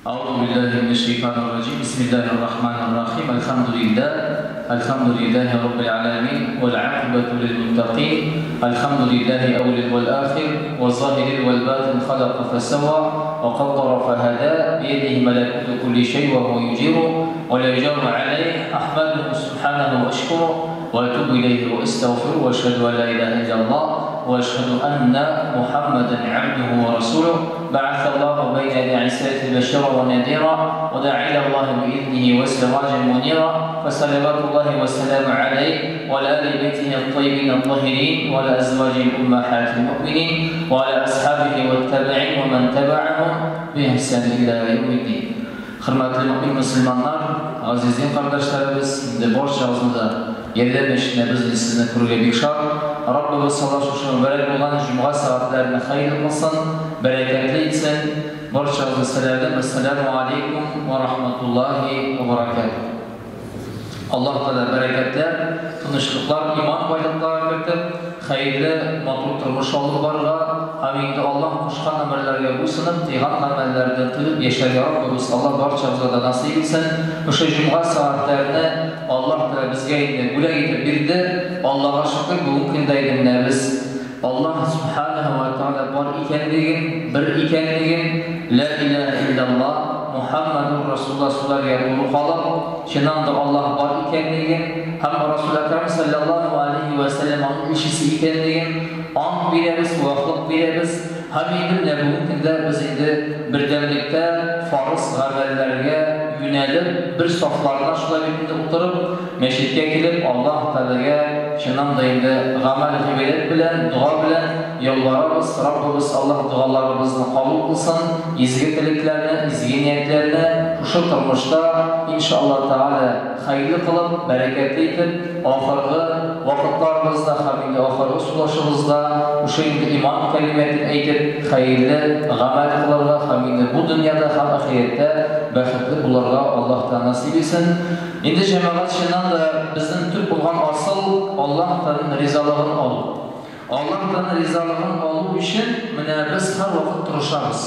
أعوذ بالله من الشيطان الرجيم. بسم الله الرحمن الرحيم. الحمد لله، الحمد لله رب العالمين، والعاقبة للمتقين. الحمد لله أول والآخر والظاهر والباطن، خلق فسوى وقدر فهدى، بيده ملكوت كل شيء وهو يجير ولا يجار عليه. أحمده سبحانه وأشكره وأتوب إليه وأستغفره، وأشهد أن لا إله إلا الله وأشهد أن محمدا عبده ورسوله، بعث الله بين يدي عيسى بشيرا ونذيرا، ودعا إلى الله بإذنه وسراجا منيرا، فصلوات الله وسلامه عليه وعلى آل بيته الطيبين الطاهرين، وعلى أزواجه الأمهات المؤمنين، وعلى أصحابه والتابعين ومن تبعهم بإحسان إلى يوم الدين. Хөрмәтле мөмин мөселманнар, газиз кардәшләребез, инде барчагызны да Ярдәм мәчетендә без инде сезне күрергә бик шат. Раббыбыз Аллаһ шушы мөбарәк булган җомга сәгатьләрне хәерле кылсын, бәрәкәтле итсен. Барчагызны сәламләп, Әссәламү алейкум вә рахматуллаһи вә баракатуһ. Аллаһ Тәгалә бәрәкәтләр, тынычлыклар, иман байлыклары кертеп, хәерле, матур тормыш алып барырга һәм инде Аллаһ кушкан әмерләргә буйсынып, тыйган гамәлләрдән тыелып яшәргә Раббыбыз Аллаһ барчабызга да насыйп итсен. Шушы җомга сәгатьләрне Аллаһ Тәгалә безгә инде бүләк итеп бирде. Аллаһга шөкер, бүгенге көндә инде менә без Аллаһ Сүбхәнәһү вә Тәгалә бар икәнлеген, бер икәнлеген, Лә иләһә илляллаһ, Мухәммәдүр Расулуллаһ сүзләргә туры калып, чыннан да Аллаһ бар икәнлеген һәм Расул Әкрәм салләллаһу галәйһи вә сәлләм аның илчесе икәнлеген ант бирәбез, гуаһлык бирәбез һәм инде менә бүгенге көндә без инде бердәмлектә фарыз гамәлләргә юнәлеп, бер сафларына шулай бит инде утырып, мәчеткә килеп, Аллаһ Тәгаләгә чыннан да инде гамәл-гыйбадәт белән, дога белән ялварабыз, Раббыбыз Аллаһ догаларыбызны кабул кылсын, изге теләкләрне, изге ниятләрне шушы тормышта, иншалла Тәгалә, хәерле кылып, бәрәкәтле итеп, ахыргы вакытларыбызда һәм инде ахыргы сулышыбызда шушы инде иман кәлимәтен әйтеп, хәерле гамәл кылырга һәм инде бу дөньяда һәм ахирәттә бәхетле булырга Аллаһ Тәгалә насыйп итсен. Инде, җәмәгать, чыннан да безнең төп булган асыл, Аллаһ Тәгаләнең ризалыгын алу. Аллаһ Тәгаләнең ризалыгын алу өчен менә без һәрвакыт тырышабыз.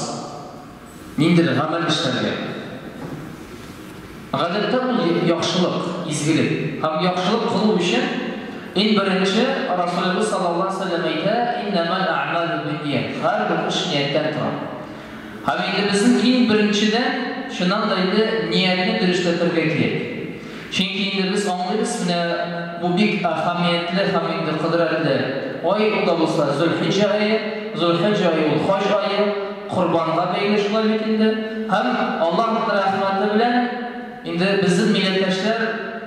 Ниндидер гамәл эшләргә. Гадәттә ул яхшылык, изгелек. Һәм яхшылык кылу өчен иң беренче Расулебез саллаллаһу алейһи ва сәлләм әйтә, Иннәмәл әгъмалу бинният. Һәрбер эш нияттән тора. Һәм инде безнең иң беренчедән, чыннан да инде ниятне дөресләтергә кирәк. Чөнки инде без аңлыйбыз, менә бу бик әһәмиятле һәм инде кодрәтле ай, ул да булса Зөлхиҗҗә ае. Зөлхиҗҗә ае ул хаҗ ае, корбанга бәйле шулай бит инде. Һәм Аллаһның рәхмәте белән инде безнең милләттәшләр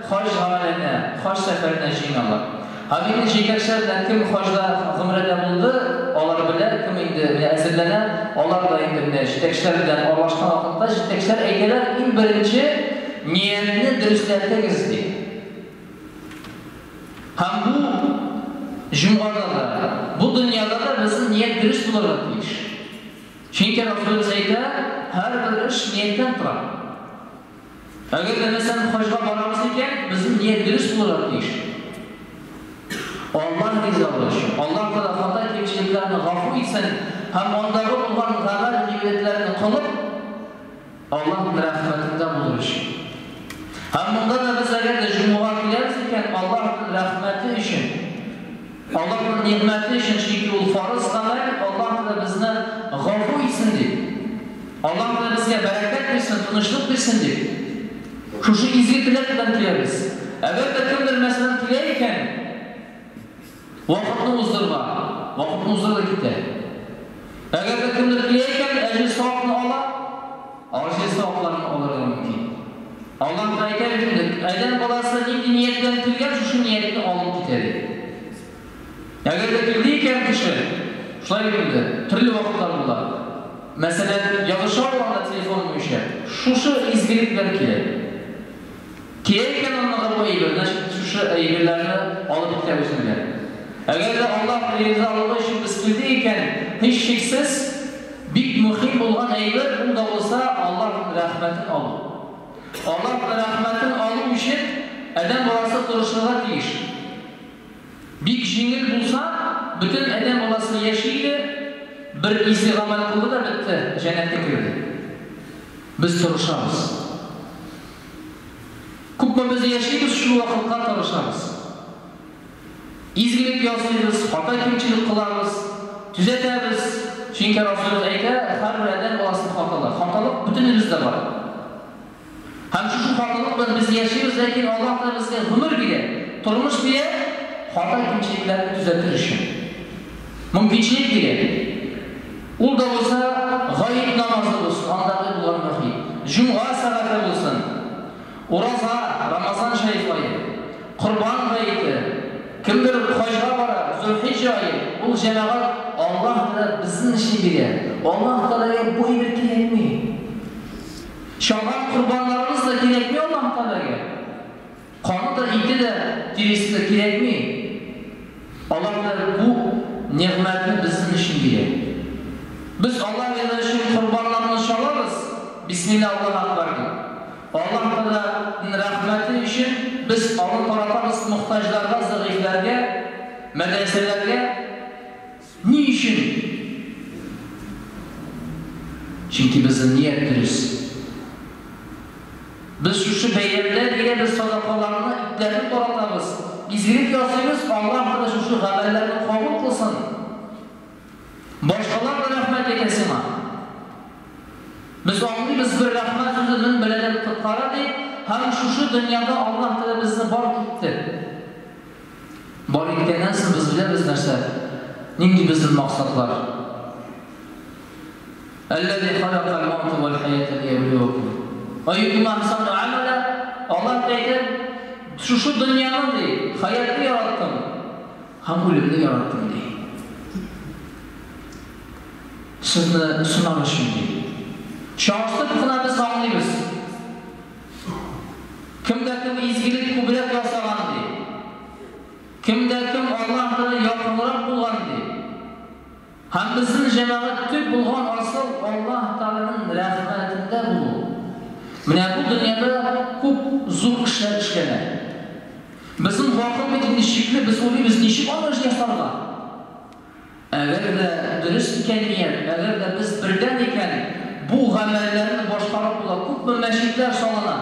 хаҗ гамәленә, хаҗ сәфәренә җыеналар. Һәм инде җитәкчеләр белән кем хаҗда, гомрәдә булды, алар белә, кем инде менә әзерләнә, алар да инде менә җитәкчеләр белән аралашкан вакытта җитәкчеләр әйтәләр, иң беренче ниятне дөресләтегез, ди. Һәм бу җомгада да, бу дөньяда да безнең ният дөрес булырга тиеш. Чөнки Расулыбыз әйтә, һәрбер эш нияттән тора. Әгәр дә, мәсәлән, хаҗга барабыз икән, безнең ният дөрес булырга тиеш. Аллаһ ризалыгы өчен. Аллаһ Тәгалә хата-кимчелекләрне гафу итсен һәм андагы булган гамәл-гыйбадәтләрне кылып, Аллаһның рәхмәтендә булыр өчен. Һәм монда да без әгәр дә җомгага киләбез икән, Аллаһның рәхмәте өчен, Аллаһның нигъмәте өчен, чөнки ул фарыз гамәл, Аллаһ Тәгалә безне гафу итсен дип, Аллаһ Тәгалә безгә бәрәкәт бирсен, тынычлык бирсен дип, шушы изге теләк белән киләбез. Әгәр дә кемдер, мәсәлән, килә икән, вакытны уздырырга, вакытны уздырыр да китә. Әгәр дә кемдер килә икән, әҗер-савапны ала, әҗер-савапларны алырга мөмкин. Аллаһ Тәгалә әйтә бит инде, адәм баласы нинди ният белән килгән, шушы ниятне алып китә дип. Әгәр дә килде икән кеше, шулай бит инде, төрле вакытлар була. Мәсәлән, языша ул анда телефон буенча, шушы изгелек белән килә. Килә икән андагы бу әйбер, значит, шушы әйберләрне алып китә үзе белән. Әгәр дә Аллаһ ризалыгы өчен без килдек икән, һичшиксез, Бик мөһим булган әйбер, ул да булса Аллаһның рәхмәтен алу. Аллаһның рәхмәтен алу өчен адәм баласы тырышырга тиеш. Бик җиңел булса, бөтен адәм баласы яши иде, бер изге гамәл кылды да бетте, җәннәткә керде. Без тырышабыз. Күпме без яшибез, шул вакытка тырышабыз. Изгелек ясыйбыз, хата-кимчелек кылабыз, төзәтәбез. Чөнки Расулыбыз әйтә, һәрбер адәм баласы хаталы. Хаталык бөтенебездә бар. Һәм шушы хаталык белән без яшибез, ләкин Аллаһ Тәгалә безгә гомер бирә, тормыш бирә, хата-кимчелекләрне төзәтер өчен. Мөмкинчелек бирә. Ул да булса, гает намазы булсын, андагы булган мөхит, җомга сәгате булсын, ураза, Рамазан шәриф ае, Корбан гаете, кемдер хаҗга бара, Зөлхиҗҗә ае, ул җәмәгать Аллаһ Тәгалә безнең өчен бирә. Аллаһ Тәгаләгә бу әйбер кирәкми. Чалган корбаннарыбыз да кирәкми Аллаһ Тәгаләгә. Каны да, ите дә, тиресе дә кирәкми. Аллаһ Тәгалә бу нигъмәтне безнең өчен бирә. Без Аллаһ риза өчен корбаннарны чалабыз, Бисмилла, Аллаһ Акбар дип. Аллаһ Тәгаләнең рәхмәте өчен без аны таратабыз мохтаҗларга, зәгыйфьләргә, мәдрәсәләргә. Ни өчен? Чөнки безнең ният дөрес. Без шушы бәйрәмдә бирәбез садакаларны, итләрне таратабыз, изгелек ясыйбыз, Аллаһ Тәгалә шушы гамәлләрне кабул кылсын. Башкалар да рәхмәт әйтә сиңа. Без аңлыйбыз, бер рәхмәт сүзе мең бәладән коткара дип, һәм шушы дөньяда Аллаһ Тәгалә безне бар итте. Бар иткәннән соң без беләбез нәрсә, нинди безнең максатлар. Әлләзи халакал маута вәл хәята лиябилүәкүм. Әйюкүм әхсәну амәлә, Аллаһ әйтә, шушы дөньяны ди, хәятны яраттым һәм үлемне яраттым ди. Сезне сынар өчен ди. Чагыштырып кына без аңлыйбыз. Кем дә кем изгелек күбрәк ясаган, ди. Кем дә кем Аллаһ Тәгаләгә якынрак булган, ди. Һәм безнең җәмәгать төп булган асыл Аллаһ Тәгаләнең рәхмәтендә булу. Менә бу дөньяда күп зур эшләр эшләнә. Безнең гакыл бит инде чикле, без уйлыйбыз, ничек аны ясарга? Әгәр дә дөрес икән ният, әгәр дә без бердәм икән, бу гамәлләрне башкарып була. Күпме мәчетләр салына.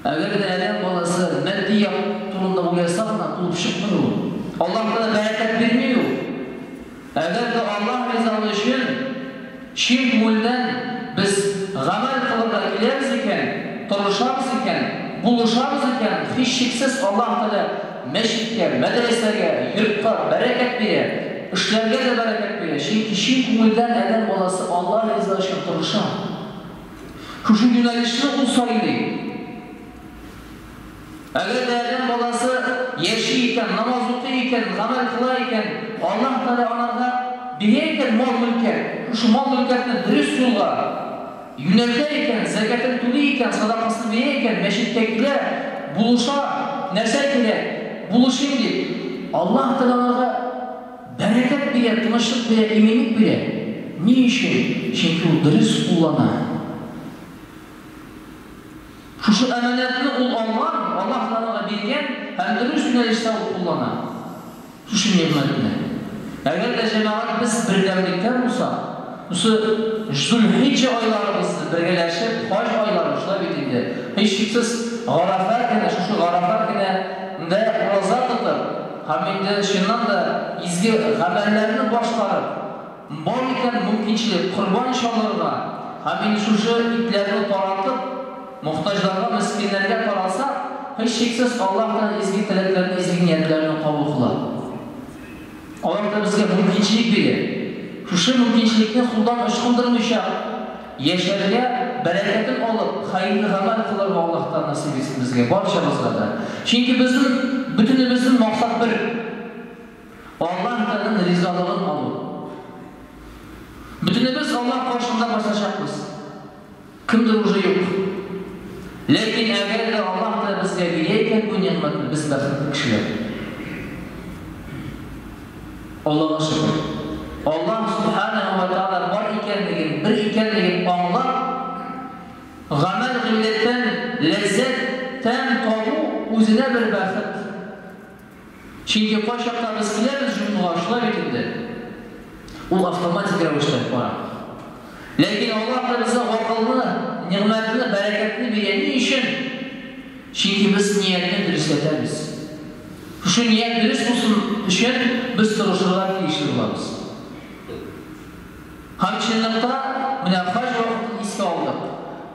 Әгәр дә адәм баласы матди як турында уйласа гына, булып чыкмый ул. Аллаһ Тәгалә бәрәкәт бирми ул. Әгәр дә Аллаһ ризалыгы өчен чын күңелдән без гамәл кылырга киләбез икән, тырышабыз икән, булышабыз икән, һичшиксез Аллаһ Тәгалә мәчеткә, мәдрәсәгә, йортка бәрәкәт бирә, эшләргә дә бәрәкәт бирә, чөнки чын күңелдән адәм баласы Аллаһ ризалыгы өчен тырыша. Шушы юнәлешне ул сайлый. Әгәр дә адәм баласы яши икән, намаз укый икән, гамәл кыла икән, Аллаһ Тәгалә анарга бирә икән мал-мөлкәт, шушы мал-мөлкәтне дөрес юлга юнәлтә икән, зәкятен түли икән, садакасын бирә икән, мәчеткә килә, булыша, нәрсә кирәк, булышыйм дип, Аллаһ Тәгалә анарга бәрәкәт бирә, тынычлык бирә, иминлек бирә. Ни өчен? Чөнки ул дөрес куллана. Шушы әманәтне ул алган, Аллаһ Тәгалә биргән һәм дөрес юнәлештә ул куллана. Шушы нигъмәтне. Әгәр дә җәмәгать без бердәмлектә булсак, шушы Зөлхиҗҗә айларыбызны бергәләшеп, хаҗ айлары шулай бит инде, һичшиксез Гарафә көне, шушы Гарафә көнендә ураза тотып һәм инде чыннан да изге гамәлләрне башкарып, Бар икән мөмкинчелек, корбан чалырга һәм инде шушы итләрне таратып, мохтаҗларга, мескеннәргә таратсак, һичшиксез Аллаһ Тәгалә изге теләкләрне, изге ниятләрне кабул кыла. Аллаһ Тәгалә безгә мөмкинчелек бирә. Шушы мөмкинчелекне кулдан ычкындырмыйча яшәргә, бәрәкәтен алып, хәерле гамәл кылырга Аллаһ Тәгалә насыйп итсен безгә, барчабызга да. Чөнки безнең бөтенебезнең максат бер. Аллаһ Тәгаләнең ризалыгын алу. Бөтенебез Аллаһ каршында басачакбыз. Кемдер уже юк. Ләкин әгәр дә Аллаһ Тәгалә безгә бирә икән бу нигъмәтне, без бәхетле кешеләр. Аллаһка шөкер. Аллаһ Субханаһу ва Тәгалә бар икәнлеген, бер икәнлеген аңлап, гамәл-гыйләттән ләззәт, тәм табу үзенә бер бәхет. Чөнки кайчакта без киләбез җомгага, шулай бит инде. Ул автоматик рәвештә бара. Ләкин Аллаһ та безгә гакылны, нигъмәтне, бәрәкәтне бирә. Ни өчен? Чөнки без ниятне дөресләтәбез. Шушы ният дөрес булсын өчен без тырышырга тиешле булабыз. Һәм чынлыкта менә хаҗ вакытын искә алдык.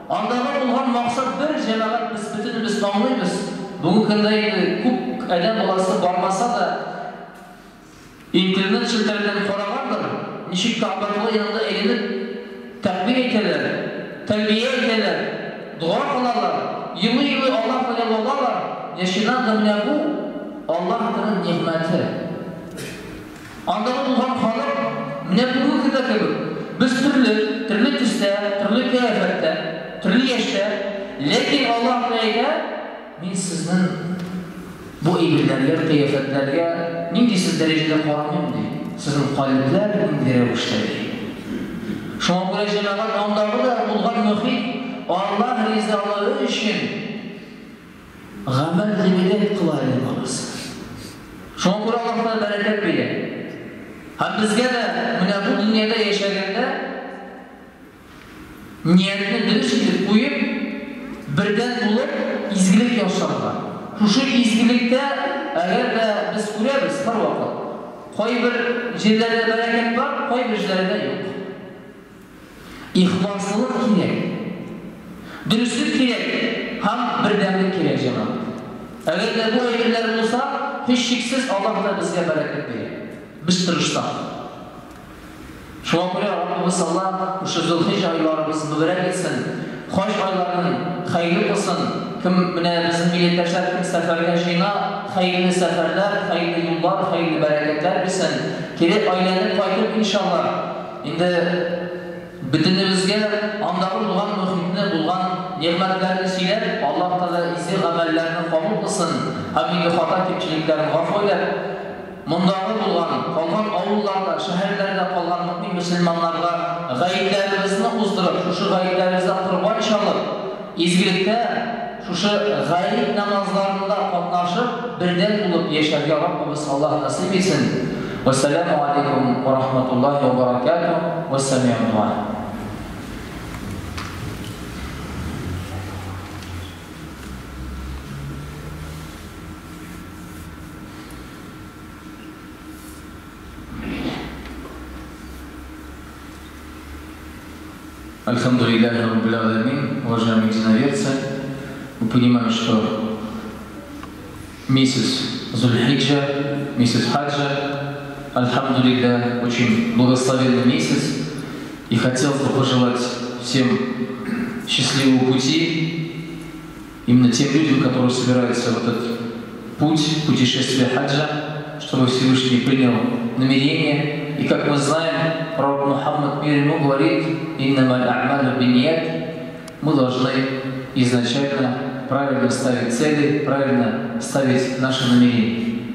Андагы булган максат бер, җәмәгать, без бөтенебез аңлыйбыз. Бүгенге көндә инде күп адәм баласы бармаса да, интернет челтәреннән карагандыр, ничек Кәгъбәтулла янында әйләнеп тәкбир әйтәләр, тәлбия әйтәләр, дога кылалар, елый-елый Аллаһ белән ялваралар. Менә чыннан да менә бу Аллаһ Тәгаләнең нигъмәте. Андагы булган халык менә бүгенге көндә кебек. Без төрле, төрле төстә, төрле кыяфәттә, төрле яшьтә, ләкин Аллаһ Тәгалә әйтә, Мин сезнең бу әйберләргә, кыяфәтләргә нинди сез дәрәҗәдә карамыйм, ди. Сезнең калебләр нинди рәвештә, ди. Шуңа күрә, җәмәгать, андагы да булган мохит Аллаһ ризалыгы өчен гамәл-гыйбадәт кыла адәм баласы. Шуңа күрә Аллаһ Тәгалә бәрәкәт бирә. Һәм безгә дә менә бу дөньяда яшәгәндә, Ниятне дөрес итеп куеп, бердәм булып, изгелек ясарга. Шушы изгелектә, әгәр дә без күрәбез һәрвакыт, кайбер җирләрдә бәрәкәт бар, кайбер җирләрдә юк. Ихласлылык кирәк, дөреслек кирәк һәм бердәмлек кирәк, җәмәгать. Әгәр дә бу әйберләр булса, һичшиксез Аллаһ та безгә бәрәкәт бирә. Без тырышсак. Шуңа күрә Раббыбыз Аллаһ шушы Зөлхиҗ айларыбыз мөбарәк итсен, хаҗ айларын хәерле кылсын, кем менә безнең милләттәшләр кем сәфәргә җыена, хәерле сәфәрләр, хәерле юллар, хәерле бәрәкәтләр бирсен, кире әйләнеп кайтып иншаллаһ, инде бөтенебезгә андагы булган мөхитне, булган нигъмәтләрне сөйләп, Аллаһ Тәгалә изге гамәлләрне кабул кылсын һәм инде хата-кимчелекләрен гафу әйләп, Мондагы булган, калган авылларда, шәһәрләрдә калган мөэмин-мөселманнарга гаетләребезне уздырып, шушы гаетләребездә корбан чалып, изгелектә шушы гает намазларында катнашып, бердәм булып яшәргә Раббыбыз Аллаһ насыйп итсен. Вәссәламү алейкум вә рахматуллаһи вә бәрәкәтүһ, вәссәми'у дуа. Альхамдулиллахи раббил аламин, уважаемые единоверцы, мы понимаем, что месяц Зульхиджа, месяц Хаджа, альхамдулилля, очень благословенный месяц, и хотелось бы пожелать всем счастливого пути, именно тем людям, которые собираются в этот путь, путешествие хаджа, чтобы Всевышний принял намерение. И как мы знаем, пророк Мухаммад, мир ему, говорит: «Иннамаль а'малю бинният». Мы должны изначально правильно ставить цели, правильно ставить наши намерения.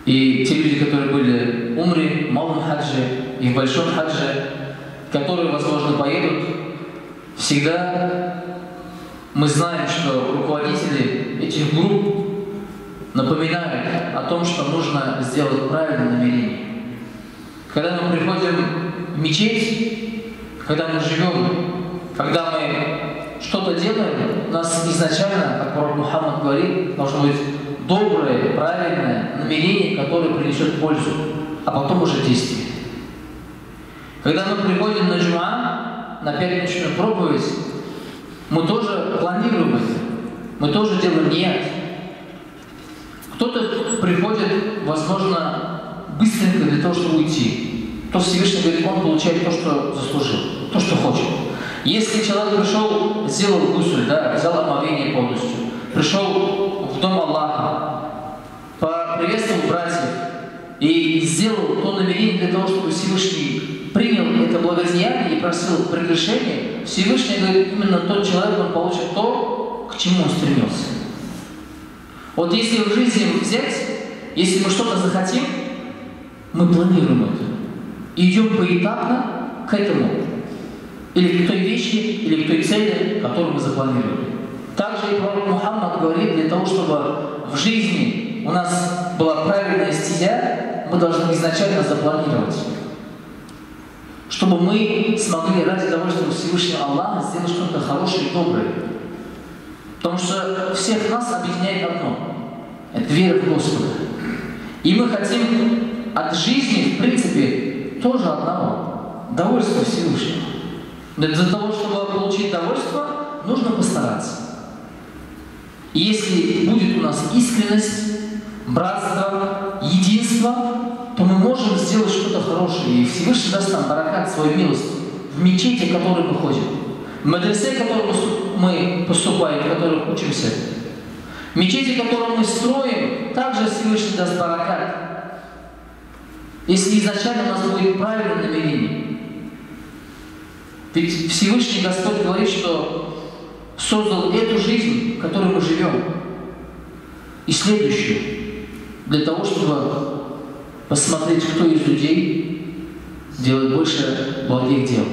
И те люди, которые были в умре, в малом хаджи и в большом хаджи, которые, возможно, поедут, всегда мы знаем, что руководители этих групп напоминают о том, что нужно сделать правильное намерение. Когда мы приходим в мечеть, когда мы живем, когда мы что-то делаем, у нас изначально, как пророк Мухаммад говорит, должно быть доброе, правильное намерение, которое принесет пользу, а потом уже действие. Когда мы приходим на джума, на пятничную проповедь, мы тоже планируем это, мы тоже делаем ният. Кто-то приходит, возможно, быстренько для того, чтобы уйти. То Всевышний говорит, он получает то, что заслужил, то, что хочет. Если человек пришел, сделал гусль, да, взял омовение полностью, пришел в дом Аллаха, поприветствовал братьев и сделал то намерение для того, чтобы Всевышний принял это благодеяние и просил прегрешения, Всевышний говорит, именно тот человек, он получит то, к чему он стремился. Вот если в жизни взять, если мы что-то захотим, мы планируем это. И идем поэтапно к этому. Или к той вещи, или к той цели, которую мы запланировали. Также и пророк Мухаммад говорит, для того, чтобы в жизни у нас была правильная стезя, мы должны изначально запланировать. Чтобы мы смогли ради довольства Всевышнего Аллаха сделать что-то хорошее и доброе. Потому что всех нас объединяет одно – это вера в Господа. И мы хотим от жизни, в принципе, тоже одного – довольства Всевышнего. Но для того, чтобы получить довольство, нужно постараться. И если будет у нас искренность, братство, единство, то мы можем сделать что-то хорошее. И Всевышний даст нам баракат, свою милость в мечети, в которой мы ходим, в медресе, в которой мы поступаем, в которых учимся, в мечети, которую мы строим, также Всевышний даст баракат. Если изначально у нас будет правильное намерение. Ведь Всевышний Господь говорит, что создал эту жизнь, в которой мы живем, и следующую, для того, чтобы посмотреть, кто из людей делает больше благих дел.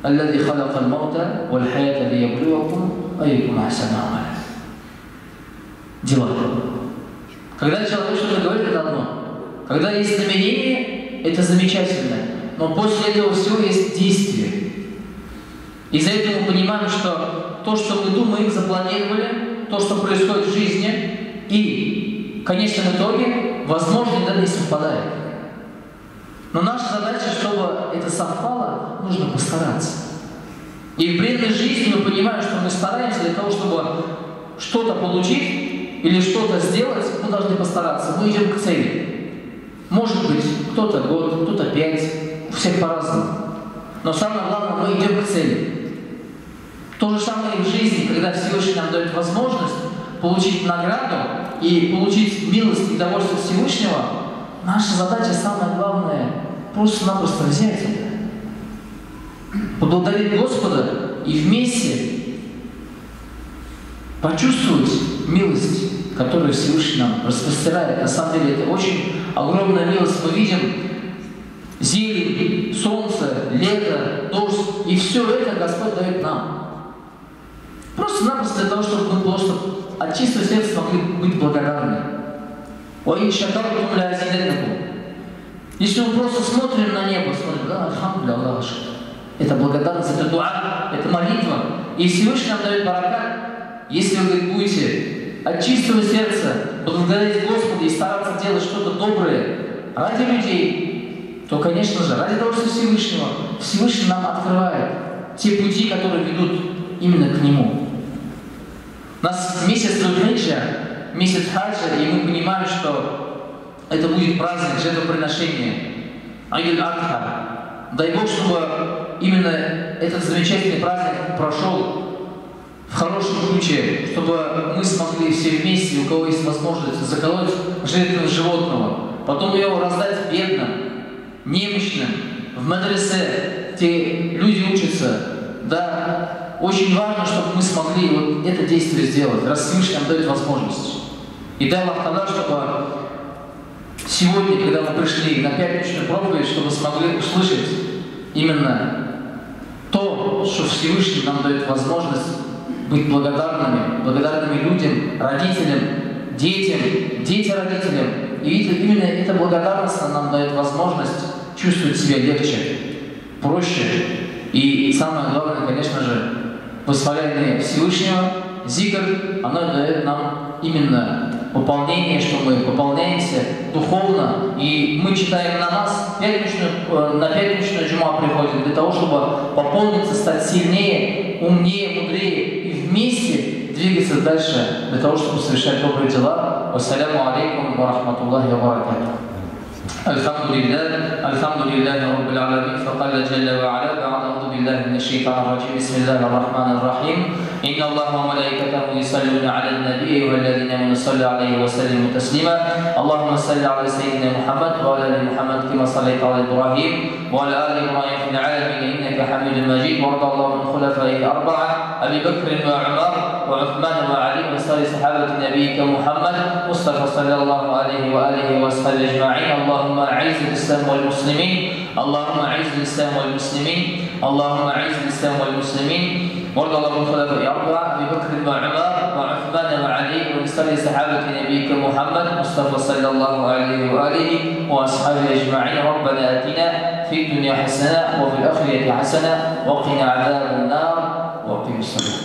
الذي خلق الموت والحياة ليبلوكم أيكم أحسن عملا. Дела. Когда человек что-то говорит, это одно. Когда есть намерение, это замечательно. Но после этого всего есть действие. И за это мы понимаем, что то, что мы думаем, запланировали, то, что происходит в жизни, и в конечном итоге, возможно, иногда не совпадает. Но наша задача, чтобы это совпало, нужно постараться. И в бренной жизни мы понимаем, что мы стараемся для того, чтобы что-то получить или что-то сделать, мы должны постараться. Мы идем к цели. Может быть, кто-то год, кто-то 5, у всех по-разному. Но самое главное, мы идем к цели. То же самое и в жизни, когда Всевышний нам дает возможность получить награду и получить милость и довольство Всевышнего, наша задача, самое главное, просто-напросто взять это, поблагодарить Господа и вместе почувствовать милость, которую Всевышний нам распростирает. На самом деле это очень огромная милость. Мы видим зелень, солнце, лето, дождь, и все это Господь дает нам. Просто-напросто для того, чтобы мы просто от чистого сердца могли быть благодарны. Если мы просто смотрим на небо, смотрим, да, альхамдулилля, Аллах, это благодарность, это дуа, это молитва. И Всевышний нам дает баракат. Если вы, говорит, будете от чистого сердца благодарить Господа и стараться делать что-то доброе ради людей, то, конечно же, ради того, что Всевышнего, Всевышний нам открывает те пути, которые ведут именно к Нему. У нас месяц Зуль-Хиджа, месяц хаджа, и мы понимаем, что это будет праздник жертвоприношения, Айд аль-Адха. Дай Бог, чтобы именно этот замечательный праздник прошел в хорошем ключе, чтобы мы смогли все вместе, у кого есть возможность, заколоть жертву животного, потом ее раздать бедным, немощным, в медресе, где люди учатся. Да, очень важно, чтобы мы смогли вот это действие сделать, раз Всевышний нам дает возможность. И дай Аллах Таала, чтобы сегодня, когда мы пришли на пятничную проповедь, чтобы смогли услышать именно то, что Всевышний нам дает возможность быть благодарными, благодарными людям, родителям, детям, дети родителям. И именно эта благодарность нам дает возможность чувствовать себя легче, проще. И самое главное, конечно же, восхваление Всевышнего, зикр, оно дает нам именно пополнение, что мы пополняемся духовно, и мы читаем намаз, на пятничную джума приходим для того, чтобы пополниться, стать сильнее, умнее, мудрее и вместе двигаться дальше для того, чтобы совершать добрые дела. Вассаляму алейкум ва рахматуллахи ва баракатух. الحمد لله الحمد لله رب العالمين فقال جل وعلا بعد أعوذ بالله من الشيطان الرجيم بسم الله الرحمن الرحيم إن الله وملائكته يصلون على النبي والذين آمنوا صلوا عليه وسلموا تسليما اللهم صل على سيدنا محمد وعلى آل محمد كما صليت على إبراهيم وعلى آل إبراهيم في العالمين إنك حميد مجيد وارض اللهم عن خلفائه الأربعة أبي بكر وعمر وعثمان وعلي وسائر صحابة نبيك محمد مصطفى صلى الله عليه وآله وأصحابه أجمعين اللهم أعز الإسلام والمسلمين اللهم أعز الإسلام والمسلمين اللهم اللهم أعز الإسلام والمسلمين وارض اللهم الخلفاء الأربعة أبي بكر وعمر وعثمان وعلي وسائر صحابة نبيك محمد مصطفى صلى الله عليه وآله وأصحابه أجمعين. ربنا آتنا في الدنيا حسنة وفي الآخرة حسنة وقنا عذاب النار. وقم الصلاة.